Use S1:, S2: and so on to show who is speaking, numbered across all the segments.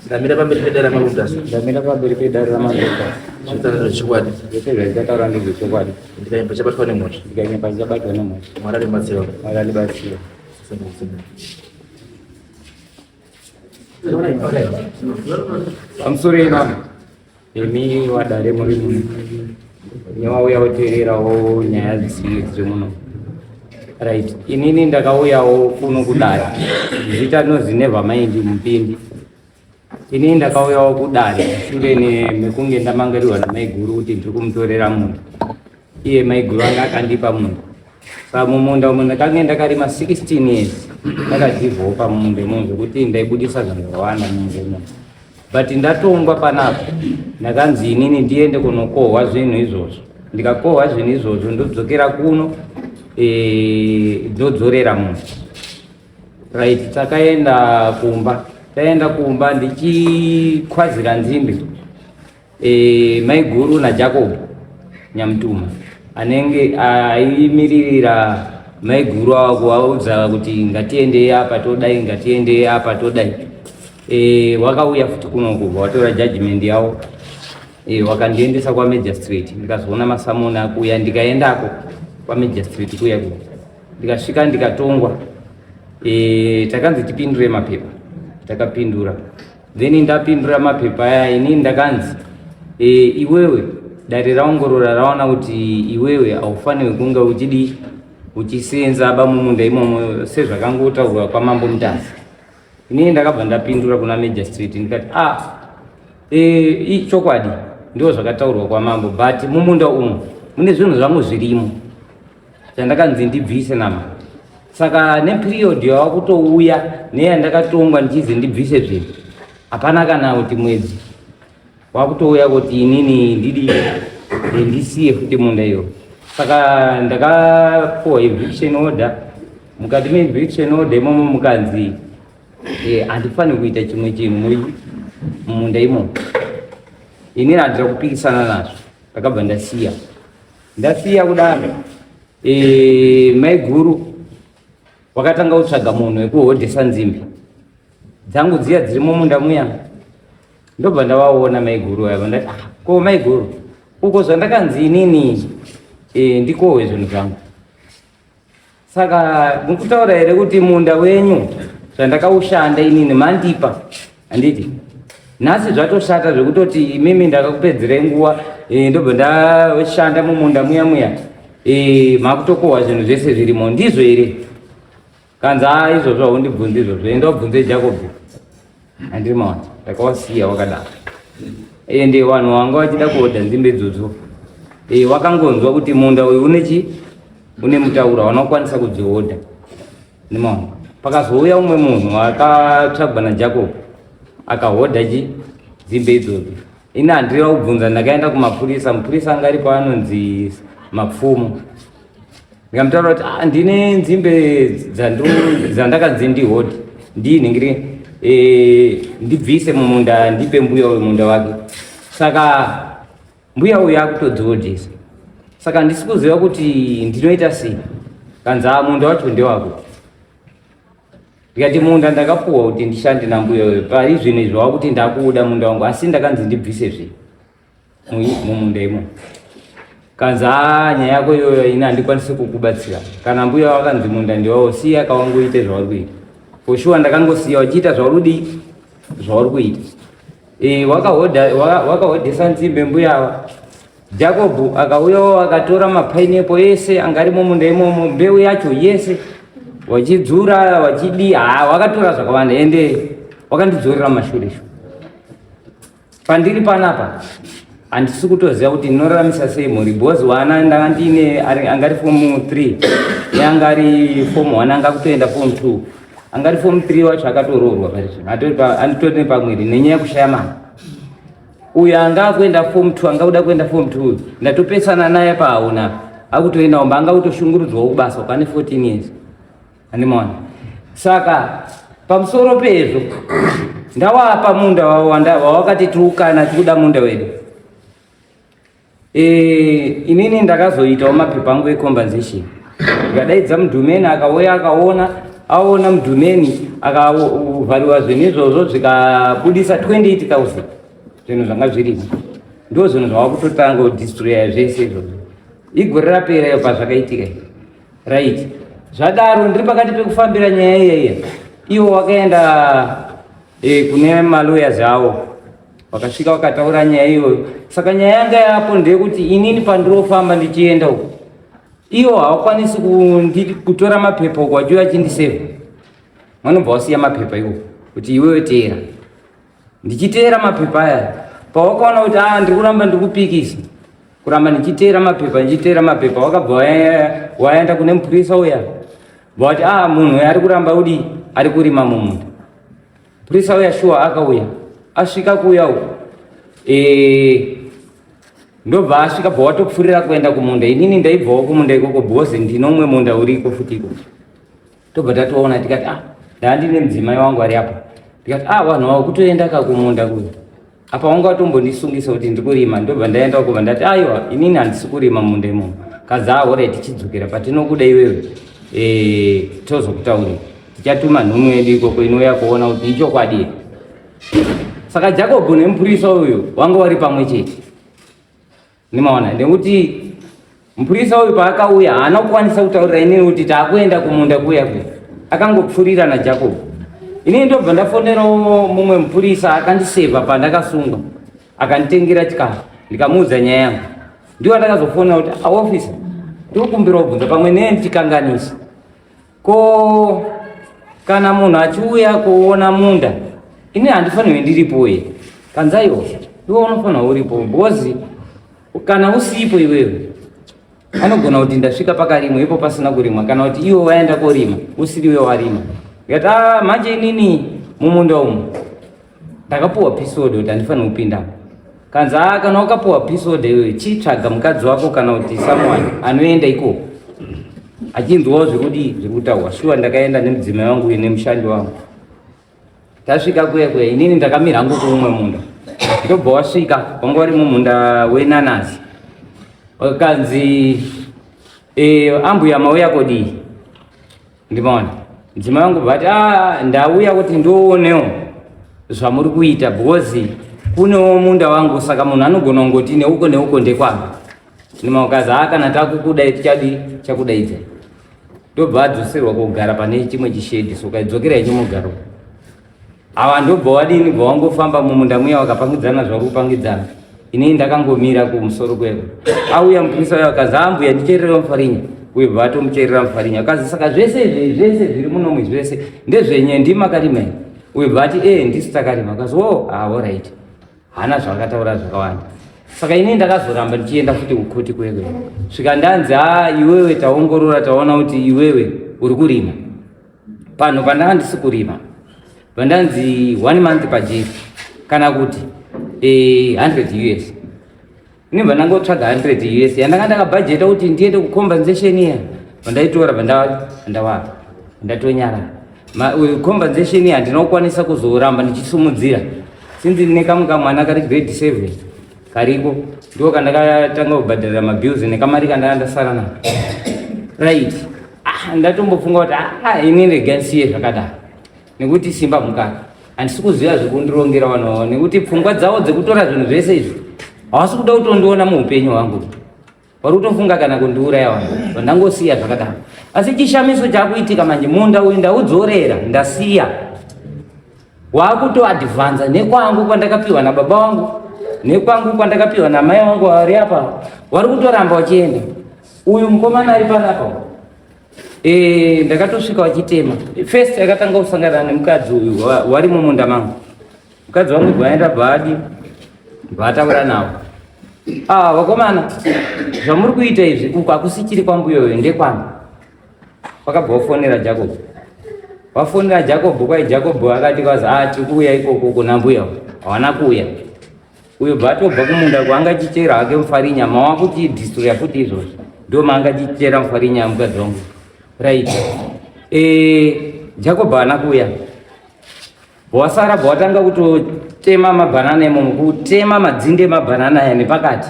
S1: Ndamira pamberi pedare raMambo Mutasa.
S2: Ndamira pamberi pedare raMambo Mutasa.
S1: Zvitaura zvechokwadi.
S2: Zvese zvandataura ndezvechokwadi.
S1: Ndikanyepa chabatwa nemhosva.
S2: Ndikanyepa ndichabatwa nemhosva.
S1: Mwari andibatsira.
S2: Mwari andibatsira. Pamusoro imama. Imi wadare muri muno newauya woteererawo nyaya dzimwe dziri muno. Right, inini ndakauyawo kuno kudare, zita rinozi Nevermind Mupindi. Inini ndakauyawo kudare shure mekunge ndamangarirwa namaiguru kuti ndiri kumutorera munda. Iye maiguru anga akandipa munda. Saka mumunda umu ndakange ndakarima 16 years, ndakadhivhopa mumunda imomo zvekuti ndaibudisa zvinhu zvakawanda mumunda imomo. But ndatongwa panapa, ndakanzi inini ndiende kunokohwa zvinhu izvozvo. Ndikakohwa zvinhu izvozvo ndodzokera kuno, ndodzorera munhu. Right, takaenda kumba, taenda kumba ndichikwazira nzimbe. Maiguru naJacob Nyamutuma anenge aimiririra maiguru ava kuvaudza kuti ngatiendei apa todai, ngatiendei apa todai. Wakauya futi kuno kubva watora judgment yavo. Wakandiendesa kwamagistrate, ndikazoona masamoni akuuya, ndikaendako kwamagistrate kuya kuya, ndikasvika ndikatongwa. Takanzi tipindure mapepa, takapindura. Then ndapindura mapepa aya, inini ndakanzi iwewe dare raongorora raona kuti iwewe haufanirwi kunge uchidi uchisenza ba mumunda imomo sezvakangotaurwa kwaMambo Mutasa. Inini ndakabva ndapindura kuna magistrate ndikati chokwadi ndio zvakataurwa kwamambo, but mumunda umu mune zvinhu zvangu zvirimo chandakanzi ndibvise nama. Saka neperiod yawakutouya neyandakatongwa ndichizi ndibvise zvinhu, hapana kana kuti mwedzi, wakutouya kuti inini ndidi ndisiye futi munda iyo. Saka ndakapuwa eviction order. Mukati meeviction order imomo mukanzi handifaniri kuita chimwe chinhu mumunda imomo. Inini handira kupikisana nazvo, ndakabva ndasiya. Ndasiya kudaro, maiguru wakatanga kutsvaga munhu wekuhodhesa nzimbe dzangu dziya dziri mumunda muya. Ndobva ndavaona maiguru ava, ndati ko maiguru, uko zvandakanzi inini ndikohwe zvinhu zvangu, saka mukutaura here kuti munda wenyu zvandakaushanda inini mandipa, handiti nhasi zvatoshata zvekutoti imimi ndakakupedzerai nguva, ndobva ndashanda mumunda muya muya, makutokohwa zvinhu zvese zvirimo, ndizvo here? Kanzi a izvozvo haundibvunzi izvozvo, enda ubvunze Jacobho. Handiri maona, ndakawasiya wakadaro. Ende vanhu vanga vachida kuhodha nzimbe idzodzo, wakangonzwa kuti munda uyu une chi une mutauro, hauna kukwanisa kudzihodha. Ndimaona pakazouya umwe munhu akatsvagwa naJacob akahodha chi nzimbe idzodzo. Ini handiriva kubvunza, ndakaenda kumapurisa. Mupurisa anga aripo anonzi Mapfumo. Ndikamutaura kuti ndine nzimbe dzandakanzi ndihodhe, ndinhingiri ndibvise mumunda ndipe mbuya uyu munda wake. Saka mbuya uyu akutodzihodhesa, saka handisi kuziva kuti ndinoita sei. Kanzi munda wacho ndewako. Ndikati munda ndakapuwa kuti ndishande nambuya uyu, pari zvinhu izvi wakuti ndakuuda munda wangu, asi ndakanzi ndibvise zvinhu mumunda imo. Kanzi nyaya yako iyoyo ini handikwanisi kukubatsira, kana mbuya wakanzi munda ndiwawo, siya kawangoite zvauri kuita. For sure ndakangosiya uchiita zvauri zvauri kuita. Wakahodhesa nzimbe mbuya ava. Jacob akauyawo akatora mapineapple ese anga ari mumunda imomo, mbeu yacho yese wachidzura wachidi, wakatora zvakawanda, ende wakandidzorera mashure shu. Pandiri panapa handisi kutoziva kuti ndinoraramisa sei mhuri, because wana ndanga ndiine angari form 3 neanga ari form 1, anga kutoenda form 2. Angari form 3 wacho akatoroorwa pari zvino, anditori nepamwiri nenyaya yekushaya mari. Uyo anga akuenda form 2, anga kuda kuenda form 2, ndatopesana naye pahauna, akutoenda kumba, anga kutoshungurudzwawo kubasa pane 14 years andimaona. Saka pamusoro pezvo ndawapa munda wawakati tiukana tikuda munda wedu. Inini ndakazoitawo mapepa angu ecompensation, ndikadaidza mudhumeni akauya akaona, aona mudhumeni. Kuvhariwa zvinhu izvozvo zvikabudisa 28000 zvinhu zvanga zvirimo, ndo zvinhu zvava kutotanga kudistroya zvese izvozvo. Igore rapera iyo pazvakaitika izvi. Right, zvadaro ndiri pakati pekufambira nyaya iya iya, ivo wakaenda kune malawyers avo, vakasvika vakataura nyaya iyoyo. Saka nyaya yanga yapo ndeyekuti inini pandirofamba ndichienda uko, ivo havakwanisi kutora mapepa uko vachiuya vachindisevha. Vanobva wasiya mapepa iwo kuti iwewe teera. Ndichiteera mapepa aya, pawakaona kuti a ndiri kuramba ndiri kupikisa, kuramba ndichiteera mapepa, ndichiteera mapepa, wakabva waenda kune mupurisa uya, vati a munhu uya ari kuramba udi ari kurima mumunda. Mupurisa uya shuwa akauya, asvika kuuya uku ndobva asvika, bva watopfurira kuenda kumunda. Inini ndaibvawo kumunda ikoko because ndinomwe munda uriko futi ikoko. Tobva tatoona tikati ah, ndandine mudzimai wangu ari apa, ndikati ah, vanhu vavo kutoenda ka kumunda kuya apa, wanga watombondisungisa kuti ndiri kurima. Ndobva ndaenda uko, ndati aiwa, inini handisi kurima munda imomo. Kazi ahore, tichidzokera patinokuda iwewe tozokutaurira, tichatuma nhumu yedu ikoko inouya kuona kuti ichokwadi here. Saka Jacob nemupurisa uyu wanga wari pamwe chete, nimaona, nekuti mupurisa uyu paakauya haana kukwanisa kutaurira inini kuti taakuenda kumunda kuya kuya, akangopfurira naJacob. Inini ndobva ndafonerawo mumwe mupurisa akandisevha pandakasungwa, akanditengera chikafu, ndikamuudza nyaya yangu. Ndiwo andakazofonera kuti aofisa, ndikukumbira kubvunza, pamwe nee ndichikanganisa ko, kana munhu achiuya kuona munda ini handifanirwi ndiripo here? Kanzaiwo iwe unofanira uripo, because kana usipo iwewe anogona kuti ndasvika pakarimwa ipo pasina kurimwa, kana kuti iwe waenda korima usiri iwe warima. Ndikati a manje inini mumunda umu ndakapuwa peace order kuti handifaniri kupindamo. Kanzi a kana wakapuwa peace order iwewe, chitsvaga mukadzi wako kana kuti someone anoenda ikoko achinzwawo zvekudii zviri kutaurwa. Shuwa ndakaenda nemudzimai wangu uye nemushandi wangu. Tasvika kuya kuya, inini ndakamira hangu kuumwe munda. Ndobva wasvika, wanga uri mumunda wenanasi. Wakanzi ambuya mauya kodii? Ndimaona mudzimai wangu vati a ndauya kuti ndoonewo zvamuri kuita, because kunewo munda wangu, saka munhu anogona kungoti neuko neuko ndekwangu. Ndimaukazi a kana takukudai tichadi chakudaidza. Ndobva adzoserwa kugara pane chimwe chishedhi, so kaidzokera ichimugaro ava. Ndobva wadini, bva wangofamba mumunda muya wakapangidzana zvauri kupangidzana. Inini ndakangomira kumusoro kweko. Auya mupurisa uyo, akazi ambuya ndicherere mufarinya. Uyo bva atomucherera mufarinya. Akazi saka zvese izvi, zvese zviri munomu zvese ndezvenye, ndimakarima here? Uyo bva ati e ndisu takarima. Akazi o ah, alright. Haana zvakataura zvakawanda. Saka inini ndakazoramba ndichienda futi kukoti kwekwe, svika ndanzi a iwewe taongorora taona kuti iwewe uri kurima panhu pandanga ndisi kurima. Vandanzi one month pajeri kana kuti 100 US. Inibva ndangotsvaga 100 US yandanga ndakabhajeta kuti ndiende kucompensation iya, vandaitora vandawapa, ndatonyarara. Compensation iya handina kukwanisa kuzoramba ndichisumudzira, sinzi ndine kamwe kamwana kari grade 7 kariko, ndiko kandakatanga kubhadharira mabills nekamari kandanga ndasara nako. Right, ah, ndatombofunga kuti ah, ini rega ndisiye zvakadaro, nekuti simba mukaka handisi kuziva zvekundirongera vanhu vavo, nekuti pfungwa dzavo dzekutora zvinhu zvese izvi havasi kuda kutondiona muupenyu hwangu, vari kutofunga kana kundiuraya vanhu. Vandangosiya zvakadaro. Asi chishamiso chaakuitika manje, munda uyu ndaudzorera, ndasiya, waakutoadvanza nekwangu kwandakapiwa nababa wangu, nekwangu kwandakapiwa namai wangu vari apa, vari kutoramba vachienda. Uyu mukomana ari panapa, ndakatosvika vachitema. First akatanga kusangana nemukadzi uyu wari mumunda mangu. Mukadzi wangu bvaenda bvaadi bvaataura navo, ah, vakomana, zvamuri kuita izvi, uku hakusichiri kwambuyoyo, ndekwangu. Vakabva vafonera Jacob. Vafonera Jacob, kwai Jacob akati kwazi ah, tiri kuuya ikoko kuna mbuya. Hawana kuuya. Uyo bva atobva kumunda kwaanga achichera hake mufarinya, mawakuti destroya futi izvozvo, ndo maanga achichera mufarinya mukadzi wangu. Right, Jacob haana kuuya. Wasara bva watanga kutotema mabhanana imomo, kutema madzinde emabhanana aya nepakati,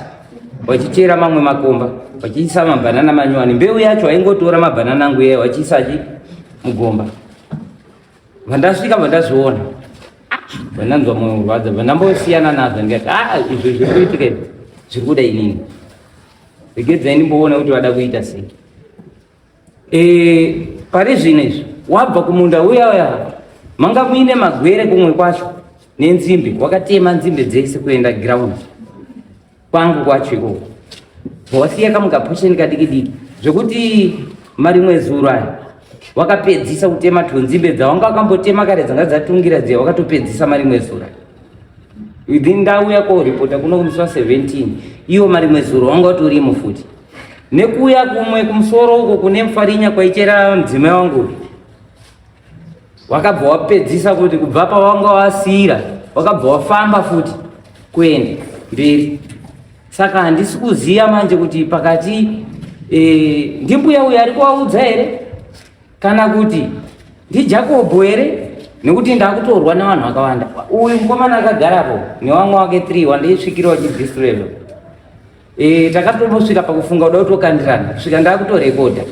S2: vachichera mamwe makomba vachiisa mabhanana manyowani. Mbeu yacho aingotora mabhanana angu iyayo vachiisa chi mugomba. Vandasvika vandazviona, vandanzwa mwoyo kurwadza, vandambosiyana nazvo ndikati a izvo zviri kuitika izvi zviri kuda inini, regedzai ndimboona kuti vada kuita sei. E, pari zvino izvi wabva kumunda uya uya manga muine magwere kumwe kwacho nenzimbe, wakatema nzimbe dzese kuenda ground kwangu kwacho ikoko, wasiya kamukaposheni kadiki diki zvekuti marimwe zuro aya wakapedzisa kutema twunzimbe dzawanga wakambotema kare dzanga dzatungira dziya, wakatopedzisa marimwe zuro aya. Within ndauya koripota kuno kumusi wa 17 iwo marimwe zuro wanga utorimo futi nekuuya kumwe kumusoro uko kune mufarinya kwaichera mudzimai wangu, wakabva wapedzisa kuti kubva pawanga wasiyira wakabva wafamba futi kuenda mberi. Saka handisi kuziva manje kuti pakati ndimbuya uyu ari kuvaudza here kana kuti ndiJakobho here, nekuti ndakutorwa nevanhu vakawanda. Uyu mukomana akagarapo nevamwe wake 3 wandaisvikira wachidhistreva, takatombosvika pakufunga kuda kutokandirana kusvika ndakutorekodha.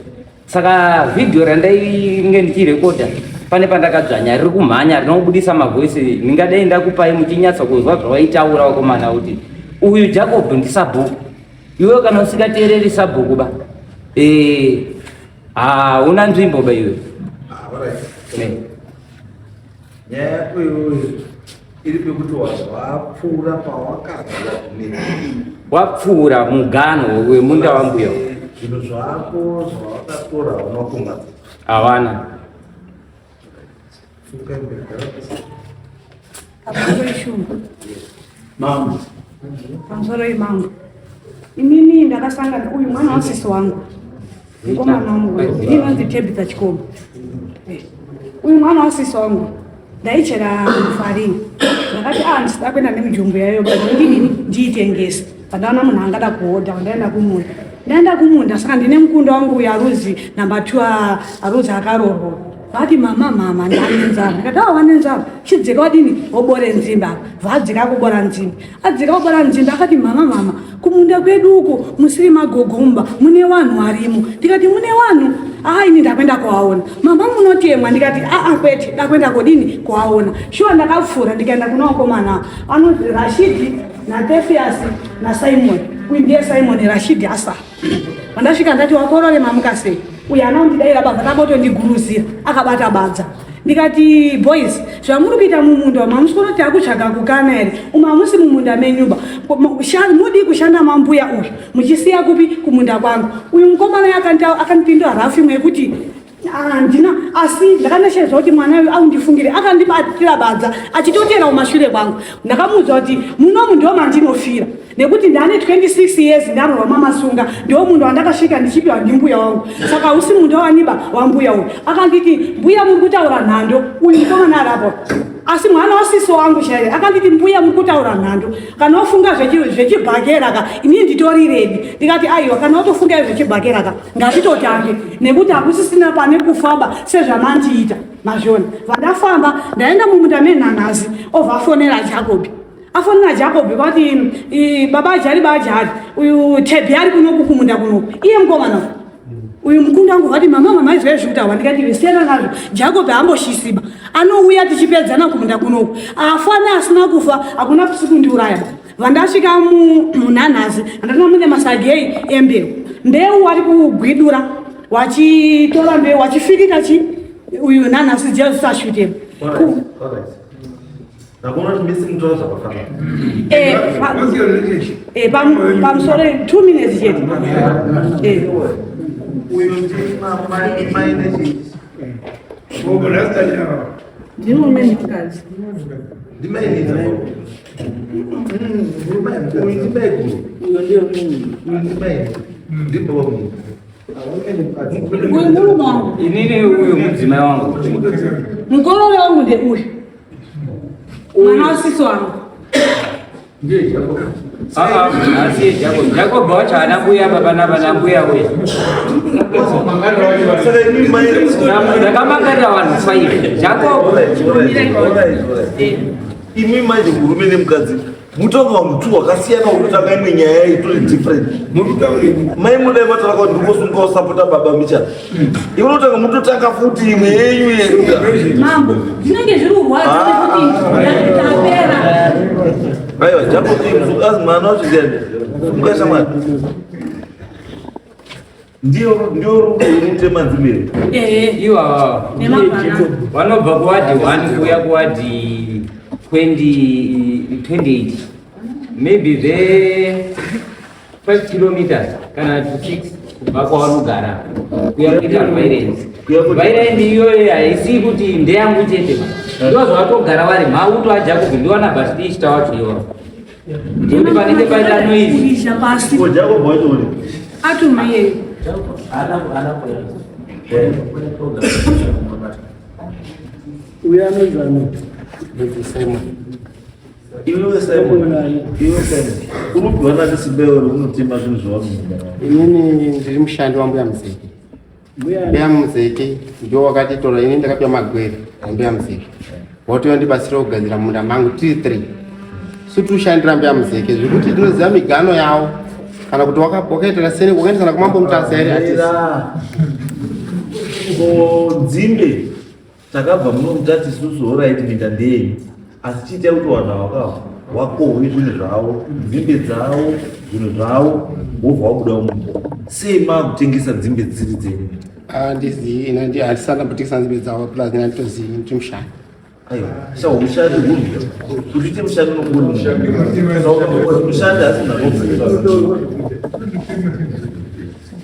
S2: Saka vhidhiyo randainge ndichirekodha pane pandakadzvanya riri kumhanya rinobudisa mavhoisi, ndingadai ndakupai muchinyatsa kunzwa zvawaitaura wakomana kuti uyu Jacob ndisabhuku, iwe kana usikateereri sabhuku ba hauna nzvimbo ba iwe.
S3: Nyaya yako iyoyo iri pekuti wapfuura pawakazwa
S2: wapfuura mugano wemunda wambuya.
S3: Zvinhu zvako zvawakatora hauna kunga
S2: hawana.
S4: Pamusoro ishungu.
S3: Mambo.
S4: Pamusoro imambo. Inini ndakasangana uyu mwana wasisi wangu, mukomana wangu inonzi Tabitha Chikomo. Uyu mwana wasisi wangu ndaichera mufarini, ndakati a ndisida kuenda nemujumbu yayo ndidini ndiitengese. Pandaona munhu angada kuhodha, ndaenda kumunda, ndaenda kumunda. Saka ndine mukunda wangu uyu aruzi namba 2, aruzi akarorwa. Vati, "Mama, mama, ndane nzara." Ndikati, "Awa wane nzara, chidzika wadini wobore nzimbe apa." Vadzika kubora nzimbe, adzika kubora nzimbe, akati, "Mama, mama, kumunda kwedu uko musiri magogomba mune vanhu varimo." Ndikati, "Mune vanhu?" "Aa, ini ndakuenda kuvaona, mama, munotemwa." Ndikati, "Aa, kwete, ndakuenda kodini kuvaona." Shuwa ndakapfuura ndikaenda kuna vakomana anonzi Rashidi naTefiasi naSimon. Uyu ndiye Simon, Rashidi asa. Pandasvika ndati, "Wakorore, mamuka sei?" Uyu anondidaira baba tabotondiguruzira akabata badza. Ndikati, "Boys, zvamuri kuita mumunda umu hamusi kunoti akutsvaga kukana here? Umu hamusi mumunda menyuba. Mudii kushanda mambuya uyu muchisiya kupi kumunda kwangu?" Uyu mukomana akandipindura rafu imwe yekuti handina, asi ndakandashedzwa kuti mwana uyu aundifungire akandibatira badza achitotera kumashure kwangu. Ndakamuudza kuti munomu ndo mandinofira nekuti ndane 26 years ndarorwa mamasunga, ndo munhu wandakasvika ndichipiwa ndimbuya wangu, saka hausi munda waniba wambuya uyu. Akanditi, "Mbuya, muri kutaura nhando." Uyu mukomana arapo asi mwana wasisi wangu chaiye akanditi, "Mbuya, muri kutaura nhando. Kana wafunga zvechibhakera ka, inini nditori ready." Ndikati, "Aiwa, kana watofunga zvechibhakera ka, ngatitotange nekuti hakusisina pane kufamba sezvamandiita." Mazviona, vandafamba ndaenda mumunda menhanhazi, obva afonera Jacobi. Afonera Jacobi vati, "Baba Jari, baba Jari, uyu Tebi ari kunoku kumunda kunoku." Iye mukomana uyu mukunda wangu vati, "Mama, mama, izvo zvekutaura." Ndikati, "Siyana nazvo, Jacob haamboshisiba, anouya tichipedzana kumunda kunoku. Afa neasina kufa hakuna kusi kundiuraya." Vandasvika munhanhazi handana mune masagei embeu, mbeu wari kugwidura, wachitora mbeu wachifirira chi uyu nhanhasi dziya zisashutemo.
S3: Ndakuona kuti misi mutora zvakafanana.
S4: Pamusoro 2 minutes chete.
S3: Uyu ndi mai nechii?
S4: Ndimurume nemukadzi.
S3: Ndimai nini? Uyu ndimai guru. Uyu ndimai. Ndibaba munhu.
S4: Uyu murume wangu.
S2: Inini uyu mudzimai wangu.
S4: Mukororo wangu ndeuyu mwana wasisi wangu.
S2: Asi Jacob, Jacob wacho haana kuuya baba navana mbuya uya.
S3: Saka inini mai
S2: Ndakamangarira vanhu 5 Jacob.
S3: Imi manje murume nemukadzi. Mutonga vanhu two wakasiyana unotanga imwe nyaya itori different. Mai mudai mataura kuti ndikosunga usapota baba micha. Iwe unotanga mutotanga futi imwe yenyu yega.
S4: Mambo, zvinenge zviri kurwadza nekuti tapera.
S3: Aiwa, Jacob azi mwana wacho ndiani? Sunga shamwari. Ndiyo ndiyo rudo unotema nzimbe.
S4: Ehe.
S2: Iwawa
S4: Nemabhanana.
S2: vanobva kuwadhi 1 kuuya kuwadhi 20 28 maybe the 5 kilometers kana to 6 kubva kwavanogara kuya kuita violence. Violence iyoyo haisi kuti ndeyangu chete, ndo zvavatogara vari mauto aJacob ndiwana Batista wacho iwawo, ndikuti panenge paita noise.
S4: Kuisha pasi.
S3: Ko Jacob wacho uri?
S4: Atuma iyeyo.
S5: Uyo anonzi ani?
S3: Iwewe Simon, iwewe Simon, unobva nani simba iwe rekunotema zvinhu zvavanhu?
S6: Inini ndiri mushandi waMbuya Muzeke. Mbuya Muzeke ndio wakatitora, ini ndakapiwa magwere aMbuya Muzeke. Wotouya ndibatsira kugadzira munda mangu tiri 3. Su tiushandira Mbuya Muzeke zvekuti tinoziva migano yavo kana kuti wakaitira seni wakaendesana kuMambo Mutasa here hatisi.
S3: Ko nzimbe takabva muno mutati isusu horaiti minda ndeyenyu, asi chiitai kuti vanhu ava wakohwe zvinhu zvavo, nzimbe dzavo, zvinhu zvavo, wobva wabuda mumba. Sei maakutengesa nzimbe dzisiri dzenyu?
S6: Handizivi, ini handisati ndambotengesa nzimbe dzavo, plus ini handitozivi, ndiri mushandi.
S3: Aiwa, sha mushandi hunhu kuti uite mushandi unongori munhu. Mushandi asi munhu anobvunza.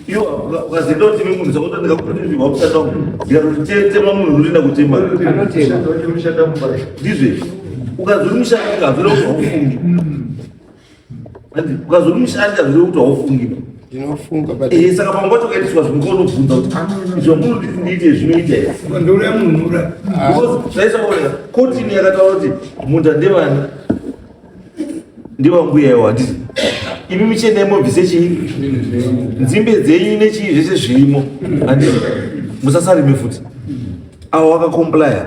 S3: Iwe ukazoenda kutema munhu saka utoenda kuti wamushanda wangu ndikatoti tema munhu unoenda kutema.
S2: Anotema.
S3: Ndizvo ukazori mushandi hazviri kuti haufungi. Ukazori mushandi hazviri kuti haufungi.
S6: Ndinofunga but
S3: Eh, saka pamwe pacho ukaitiswa zvinhu unobvunza kuti izvo munonditi ndiite zvinoita here?
S7: Ndouraya munhu unouraya.
S3: Because zvaisaoneka kotini yakataura kuti munda ndevani, ndevambuya iwo, handiti? Imi michiendai mobvise chii, nzimbe dzenyu nechii zvese zvirimo, handiti? Musasarime futi. Avo vakakomplaya,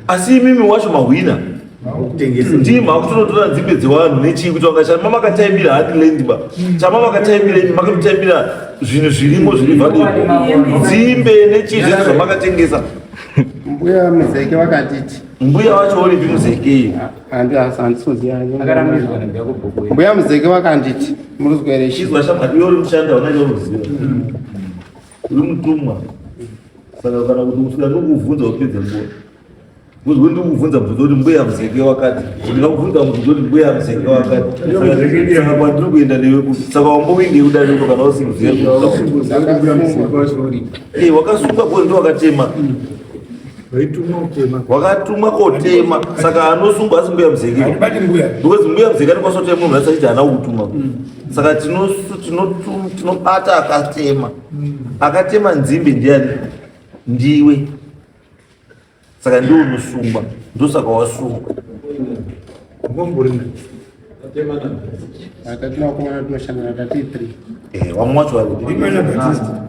S3: asi imimi wacho mahwina ndii makutonotora nzimbe dzevanhu nechii kuti vangachama makataimbira handi land ba chama makataimbira imi makatotaimbira zvinhu zvirimo zviri valuable, nzimbe nechii zvese zvamakatengesa.
S6: Mbuya Muzeke vakatiti
S3: Mbuya wacho uripi Muzekei?
S6: Handisiziva.
S2: Akarambidzwa naJacob kuya.
S6: Mbuya Muzeke vakanditi muruzwa here?
S3: Chizwa shamwari, iwe uri mushandi, hauna chaunoziva, uri mutumwa. Saka kana kuti usika ndokuvhunza upedze nguva, kuzwi ndikuvhunza mubvunzo kuti Mbuya Muzeke wakati, ndingakuvhunza mubvunzo kuti Mbuya Muzeke wakati, saka kwandiri kuenda newe kupi? Saka wambowinge udariko kana usikuziva? Eh, wakasungwa bho ndo wakatema. Wakatumwa kotema, saka anosungwa asi Mbuya Muzeke.
S7: Handibati mbuya.
S3: Because Mbuya Muzeke anokwanisa kutema munhu asachiti haana kutuma. Saka tinobata akatema. Akatema nzimbe ndiani? Ndiwe. Saka ndiwe unosungwa, ndosaka wasungwa.
S6: Tatina vakomana tinoshanda tati 3.
S3: Eh, vamwe wacho vari
S7: Ndimana Batista.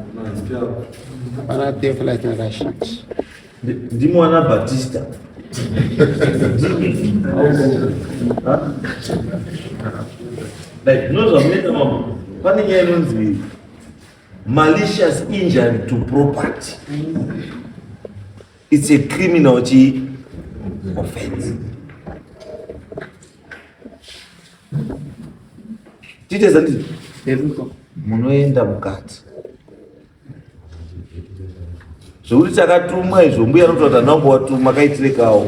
S6: Pana Theophilus naRashid.
S3: Ndimwana Batista. Like, ndinozvamunoita mambo, pane nyaya inonzi malicious injury to property. It's a criminal chi offense. Tiite zandizvo, munoenda mukati zvekuti chakatumwa izvo, mbuya anotaura kuti handina kuwatuma, kaitire kawo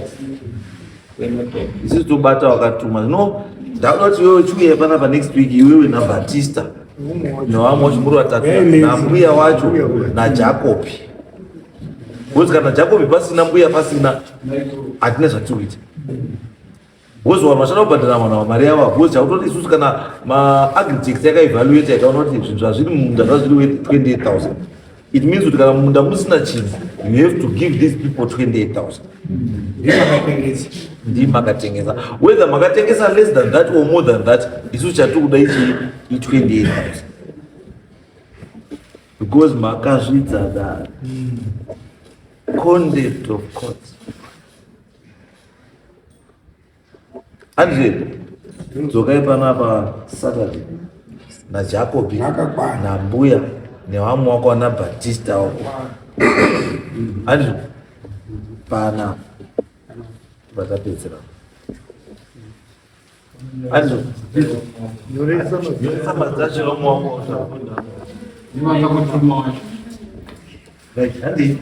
S3: isusu tobata wakatuma. Zvino ndakuda kuti iwewe chiuya panapa next week, iwewe naBatista nevamwe wacho muri vatatu, nambuya wacho naJacobi, because kana Jacobi pasina, mbuya pasina, hatina zvatiri kuita, because vanhu vachada kubhadhara vanhu ava mari yavo, because chakutoti isusu kana maagritex yakaevaluate yakaona kuti zvinhu zvazviri mumunda zvazviri worth 28,000, it means kuti kana mumunda musina chinhu, you have to give these people 28,000.
S7: Ndimakatengesa.
S3: Ndi makatengesa, whether makatengesa less than that or more than that, isusu chatiri kuda ichi i28,000 because makazvidza dare, contempt of court, handizvo? Dzokai panapa Saturday naJacobi
S7: Makakwana.
S3: nambuya nevamwe wako ana Batista wako. Andizvo pana vatapedzera. Andizvo
S5: Nyoresa
S3: tsamba dzacho vamwe wako.
S6: Ndivo vakutuma wacho.
S3: Right, handi.